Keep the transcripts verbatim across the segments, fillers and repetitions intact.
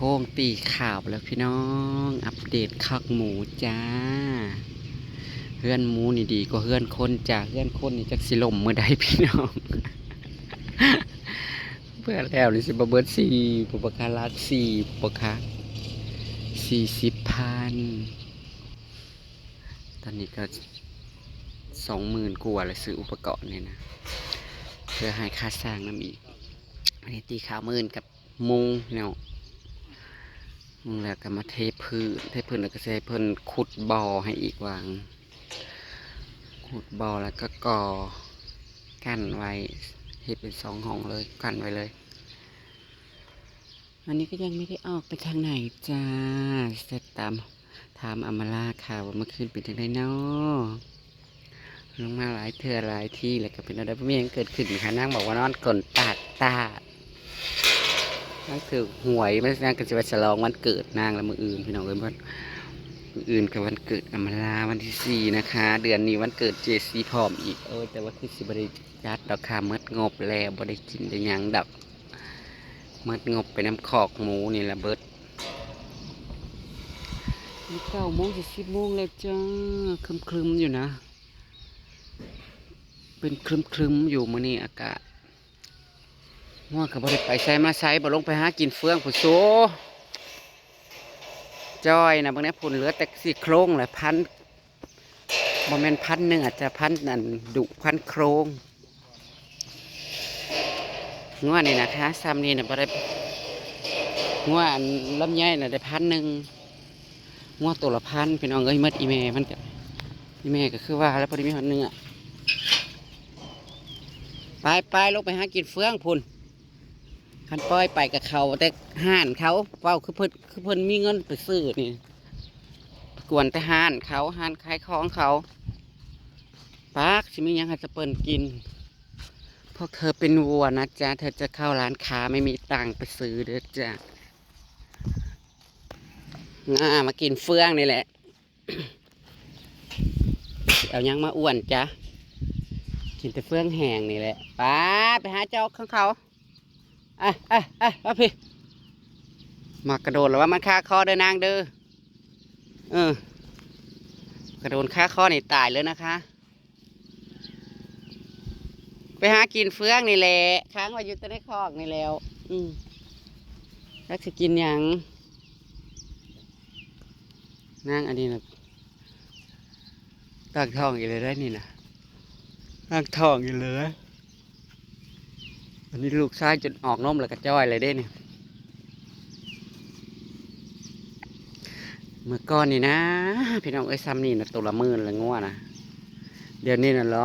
โค้งตีข่าวแล้วพี่น้อง อัปเดตคอกหมูจ้า เฮือนหมูนี่ดีกว่าเฮือนคนจ้า เฮือนคนนี่จักสิล่มมื้อใดพี่น้อง เพื่อแล้วนี่สิบ่เบิดสี่ ผู้บ่คะ ล้านสี่ ผู้บ่คะ สี่สิบพัน ตอนนี้ก็ สองหมื่นกว่าแล้ว ซื้ออุปกรณ์นี่นะ เพื่อให้ค่าสร้างนำอีก อันนี้ตีข่าวมื้ออื่นกับมุงเนาะ มุงแล้วก็มาเทพื้น เทพื้นแล้วก็สิให้เพิ่นขุดบ่อให้อีกหว่าง ขุดบ่อแล้วก็ก่อกั้นไว้ เฮ็ดเป็นสองห้องเลย กั้นไว้เลย อันนี้ก็ยังไม่ได้ออกไปทางไหนจ้า จะตามถามอำมาลาค่ะว่าเมื่อคืนเป็นจั่งใดน้อ ลงมาหลายเทื่อหลายทีแล้วก็เป็นอะไรบ่มีหยังเกิดขึ้นค่ะ นางบอกว่านอนกลนตากตาก นางถืกหวย มันนางก็สิว่าฉลองวันเกิดนางละมื้ออื่นพี่น้องเอ้ย มื้อ มื้ออื่นก็วันเกิดอำมาลาวันที่สี่นะคะ เดือนนี้วันเกิดเจซีพร้อมอีก เออ แต่ว่าคือสิบ่ได้จัดดอกค่ะ หมดงบแล้ว บ่ได้กินได้หยังดอก หมดงบไปนำคอกหมูนี่ละเบิด นี่เก้าโมงจะสิบโมงแล้วจ้า ครึมๆอยู่นะ เป็นครึมๆอยู่มื้อนี้อากาศ งัวก็บ่ได้ไปไสมาไส บ่ลงไปหากินเฟืองพุ้นโซ จ้อยนะ เบิ่งแน่พุ้น เหลือแต่ซี่โครงแหละ พัน บ่แม่นพันเนื้อจ้ะ พันอันดุ พันโครง งัวนี่นะคะ ซ้ำนี่นะบ่ได้ งัวอันลำไยน่ะได้พันหนึ่ง งัวตัวละพัน พี่น้องเอ้ย หมดอีแม่มันก็ อีแม่ก็คือว่าแล้ว บ่ได้มีฮอดเนื้อ ไปๆ ลงไปหากินเฟืองพุ้น คันปล่อยไปกับเขาแต่ห้านเขา เว้าคือเพิ่น คือเพิ่นมีเงินไปซื้อนี่ ไปกวนแต่ห้านเขา ห้านขายของเขา ปากสิมีหยังให้สะเปิ้นกิน เพราะเธอเป็นวัวนะจ๊ะ เธอจะเข้าร้านค้าไม่มีตังค์ไปซื้อเด้อจ้ะ อ่า มากินเฟืองนี่แหละ เอาหยังมาอ้วนจ๊ะ กินแต่เฟืองแห้งนี่แหละ ไป ไปหาจอกของเขา อ่ะ อ่ะ อ่ะ เอาพี่ มากระโดดหรือว่ามันคาคอเด้อนางเด้อ เออ กระโดดคาคอนี่ตายเลยนะคะ ไปหากินเฟืองนี่แหละ ค้างไว้อยู่แต่ในคอกนี่แล้ว อืม จักสิกินหยัง นางอันนี้นะ ตั้งท้องอีกเลยได้นี่นะ ตั้งท้องอีกเลย อันนี้ลูกชายจนออกนมแล้วก็จ้อยเลยเด้นี่ เมื่อก่อนนี่นะ พี่น้องเอ้ย ซ้ำนี่นะ ตัวละหมื่นละงัวนะ เดี๋ยวนี้น่ะเหรอ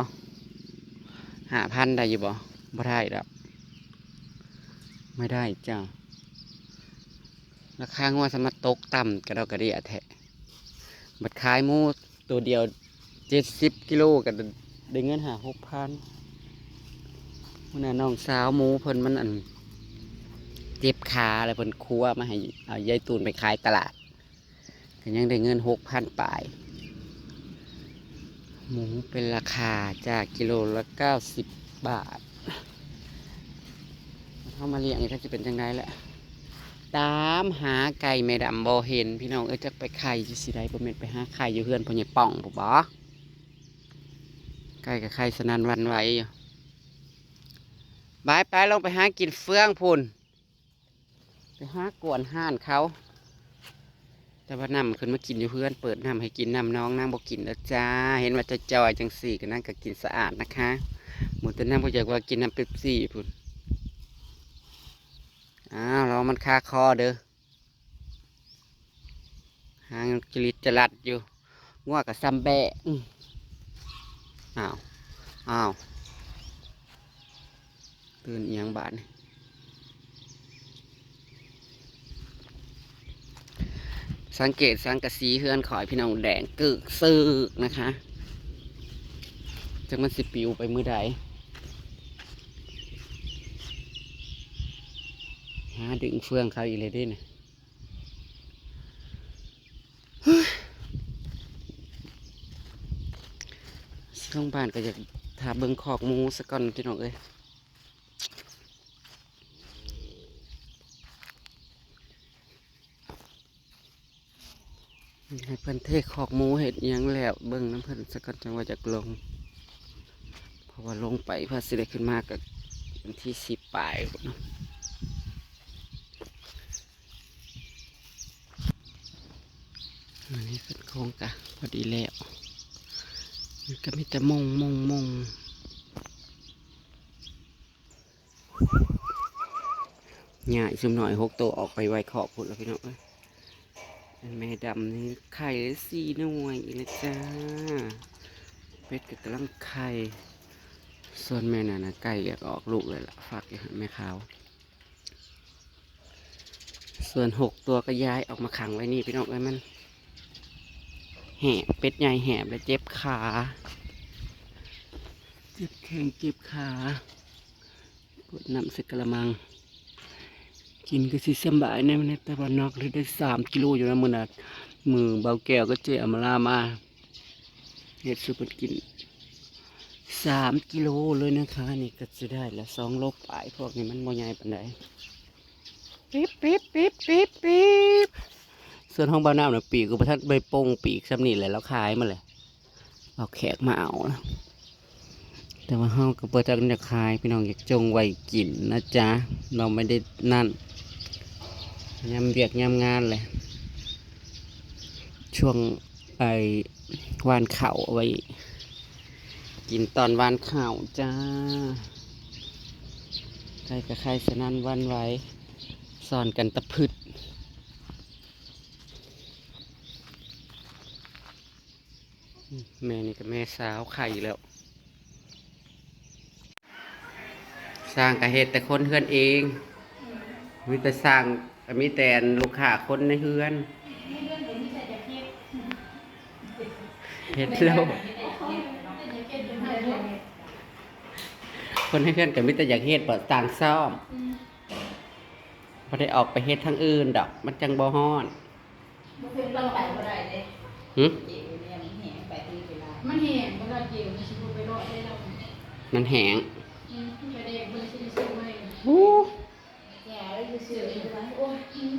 ห้าพันได้อยู่บ่ บ่ได้ดอก ไม่ได้จ้ะ ราคางัวสามารถตกต่ำกระดอกกระเดี่ยแท้ บัดขายหมูตัวเดียวเจ็ดสิบกิโลก็ได้เงินห้าหกพัน มื้อนั้นน้องสาวหมูเพิ่นมันอัน เจ็บขาแล้วเพิ่นคั่วมาให้ เอายายตูนไปขายตลาด ก็ยังได้เงินหกพันปลาย หมูเป็นราคาจ้า กิโลละเก้าสิบบาท เฮามาเลี้ยงนี่ก็สิเป็นจั่งใดแหละ ตามหาไก่แม่ดำบ่เห็น พี่น้องเอ้ย จักไปไข่อยู่สิใด บ่แม่นไปหาไข่อยู่เฮือนพ่อใหญ่ป้องพุ้นบ่ ไก่ก็ไข่สนั่นหวั่นไหวอยู่ ไปๆ ลงไปหากินเฟืองพุ้น ไปหากวนห้านเขา แต่ว่านำขึ้นมากินอยู่เฮือน เปิดน้ำให้กิน น้ำน้องนางบ่กินแล้วจ้า เห็นว่าจะจอยจั่งซี้ก็นางก็กินสะอาดนะคะ หมู่แต่นางบ่อยากว่ากินน้ำเป๊ปซี่พุ้น อ้าว รอมันคาคอเด้อ หางจริตจรัสอยู่ งัวก็ซ้ำแบะ อื้อ อ้าว อ้าว ตื่นอีหยังบาดนี่ สังเกตสังกะสีเฮือนข้อยพี่น้อง แดงกึกซืกนะคะ จักมันสิปิวไปมื้อใด หาดึงเฟืองเขาอีกเลยเด้นี่ สิลงบ้านก็อยากถ่าเบิ่งคอกหมูซะก่อนพี่น้องเอ้ย ให้เพิ่นเทคอกหมูเฮ็ดหยังแล้ว เบิ่งนำเพิ่นซะก่อน จั่งว่าอยากลง เพราะว่าลงไปเพื่อสิได้ขึ้นมาก็วันที่สิบปลายพุ้นเนาะ อันนี้เพิ่นคงกะพอดีแล้ว มันก็มีแต่มง มง มง ย้ายซุมน้อยหกโตออกไปไว้คอกพุ้นแล้วพี่น้องเอ้ย อันแม่ดำนี่ไข่ได้สี่หน่วยอีกแล้วจ้า เป็ดก็กำลังไข่ ส่วนแม่นั่นน่ะไก่อยากออกลูกเลยล่ะ ฝากอยู่ให้แม่ขาว ส่วนหกตัวก็ย้ายออกมาขังไว้นี่พี่น้องเอ้ย มันแหบ เป็ดใหญ่แหบแล้วเจ็บขา เจ็บแข้งเจ็บขา กดน้ำใส่กะละมัง กินก็สิสำบายแน่มื้อนี้ แต่ว่านอกเลยได้สามกิโลอยู่นะมื้อน่ะ มื้อเบาแก้วกับเจ้อำมาลามา เฮ็ดสู่เพิ่นกิน สามกิโลเลยนะคะ นี่ก็สิได้ละสองโลปลาย พวกนี้มันบ่ใหญ่ปานใด ปิ๊บปิ๊บปิ๊บปิ๊บปิ๊บ ส่วนของบ่าวน้ำน่ะ ปีกก็บ่ทันได้โป่งปีกส่ำนี้แหละ ลาวขายมาเลย เอาแขกมาเอานะ แต่ว่าเฮาก็บ่ทันอยากขาย พี่น้อง อยากจงไว้กินนะจ๊ะ เราไม่ได้นั่น ยามเวียกยามงานแหละ ช่วงไอ้หว่านข้าวเอาไว้ กินตอนหว่านข้าวจ้า ไข่ก็ไข่สนั่นหวั่นไหว ซ่อนกันตะพึด แม่นี่ก็แม่สาวไข่แล้ว สร้างก็เฮ็ดแต่คนเฮือนเอง มีแต่สร้าง มีแต่ลูกค้าคนในเฮือน เฮ็ดแล้ว คนในเฮือนก็มีแต่อยากเฮ็ด บ่ต่างซ่อม บ่ได้ออกไปเฮ็ดทางอื่นดอก มันจั่งบ่ฮ้อน บ่เคยลองไปบ่ได้เด้ หึ เจ๋วเนี่ยมันแห้งไปที่เวลา มันแห้งบ่ได้เจ๋ว มันสิบ่ไปเลาะได้แล้ว มันแห้ง อืม มันไปแดง มันสิได้ซื้อใหม่ อู้ แก่แล้วอยู่ซื้ออยู่ว่า โอ้ย อืม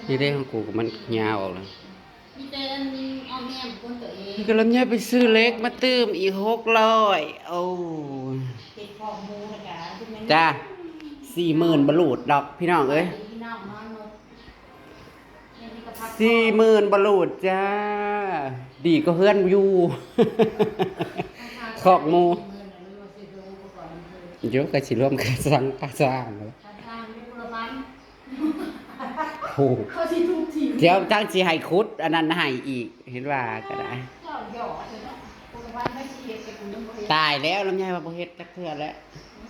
นี่เด้ของกูก็มันยาวออกแล้ว มีแต่อันเอาแม่มคนตัวเอง นี่ก็ลำไยไปซื้อเหล็กมาตื่มอีกหกร้อย โอ้ย เฮ็ดคอกหมูนะจ๊ะ จ้า สี่หมื่นบ่หลุดดอกพี่น้องเอ้ย พี่น้องเนาะ สี่หมื่นบ่หลุดจ้า ดีกว่าเฮือนอยู่ คอกหมู เดี๋ยวก็สิรวมค่าสร้าง ค่าสร้างแล้ว โอ้โห เขาสิทุบทิ้ง เดี๋ยวจั่งสิให้ขุดอันนั้นให้อีก เห็นว่าก็ได้ เจ้าหยอกเถอะเนาะ คนละวันไม่สิเฮ็ดแต่กูยังบ่เฮ็ด ตายแล้ว ลำไยว่าบ่เฮ็ดจักเทื่อแล้ว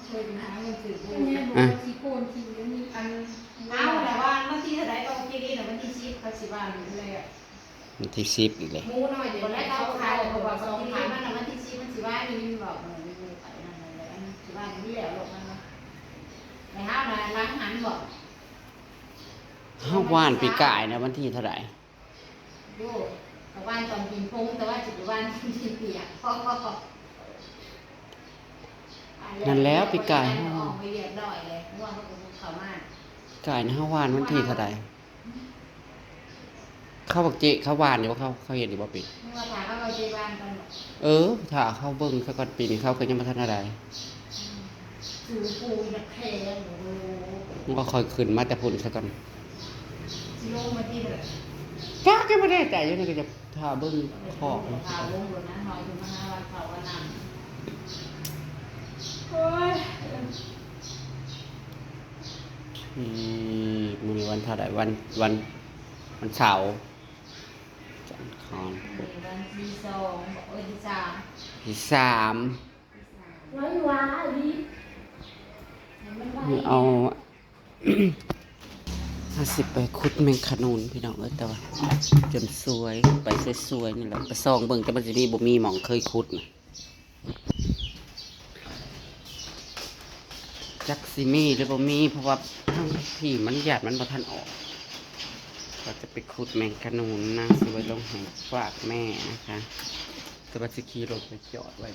เคยไปหาเงินซื้อกู ลำไยบอกว่า อ่ะ สิโกนทิ้งเดี๋ยวนี้ อัน เอาละว่าวันที่เท่าไหร่ก็โอเคดีนะ วันที่สิบเขาสิว่าอยู่เลยอะ วันที่สิบอีกเลย หมูน้อยเดี๋ยวนี้เขาขาย เขาบอกว่าสองพัน มันน่ะวันที่สิบมันสิว่าอยู่ มันบอกเออ มันไปนั่นเลย อันนี้สิว่าอยู่แล้ว ลงมาเนาะ ไปหามาล้างหันบอก เฮาหว่านปีกายนะ วันที่เท่าไหร่ โย่ แต่หว่านตอนกินพง แต่ว่าสิไปหว่านตอนกินเปียก นั่นแล้วปีกาย ออกไปเรียบร้อยเลย ง่วงเขาก็เข้ามา กายนะ เฮาหว่านวันที่เท่าไหร่ เขาบอกเจ๊ เขาหว่านอยู่บ่ เขา เขาเฮ็ดอยู่บ่ปี นี่ว่าถ้าเขาเอาเจ๊หว่านก่อนบ่ เออ ถ้าเขาเบิ่งซะก่อน ปีนี้เขาก็ยังบ่ทันอะไร สูงปูอยากแพง โอ้โห มันก็ค่อยขึ้นมาแต่พุ้นซะก่อน สิลงมาที่เท่าไหร่ จักยังบ่แน่ใจอยู่ นี่ก็จะถ้าเบิ่งคอก ถ้าลงโลดนะ หอยถึงมาหาวันเผาวันนั้น โอ้ย นี่ มื้อนี้วันเท่าใด วัน วัน วันเสาร์ จันทร์อังคาร วันที่สอง โอ้ย ที่สาม ที่สาม วันวาอีก นี่เอา เฮาสิไปขุดแมงขนุนพี่น้องเอ้ย แต่ว่าจนสวย ไปสวยๆนี่แหละ ไปส่องเบิ่ง แต่มันสิมีบ่มีหม่องเคยขุดนะ จักสิมีหรือบ่มี เพราะว่าทางพี่มันหยาดมันบ่ทันออก ก็จะไปขุดแมงขนุนนะ สิไว้ลงให้ฝากแม่นะคะ แต่ว่าสิขี่รถไปจอดไว้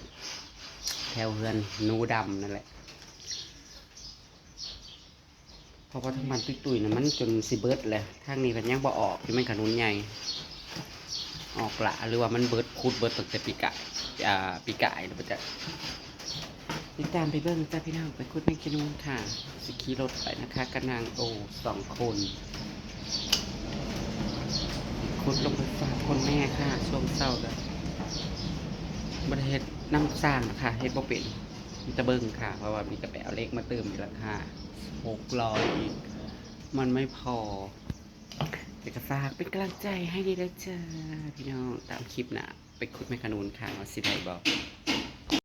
แถวเฮือนหนูดำนั่นแหละ เพราะว่าทางบ้านตุ้ยๆน่ะมันจนสิเบิดแล้ว ทางนี้มันยังบ่ออกอยู่ แมงขนุนใหญ่ ออกละ หรือว่ามันเบิด ขุดเบิดตั้งแต่ปีกะ อ่า ปีกายแล้วบ่จ๊ะ ติดตามไปเบิ่งจ้ะพี่น้อง ไปขุดแมงขนุนค่ะ สิขี่รถไปนะคะ กับนางโอสองคน ขุดลงไปฝากคนแม่ค่ะ ช่วงเช้าก็บ่ได้เฮ็ดนำสร้างนะคะ เฮ็ดบ่เป็น มีแต่เบิ่งค่ะ เพราะว่ามีแต่ไปเอาเหล็กมาเติมอยู่ราคา หกร้อย อีก มันไม่พอ แต่ก็ฝากเป็นกำลังใจให้ดีเด้อจ้า พี่น้อง ตามคลิปหน้า ไปขุดแมงขนุนค่ะ ว่าสิได้บ่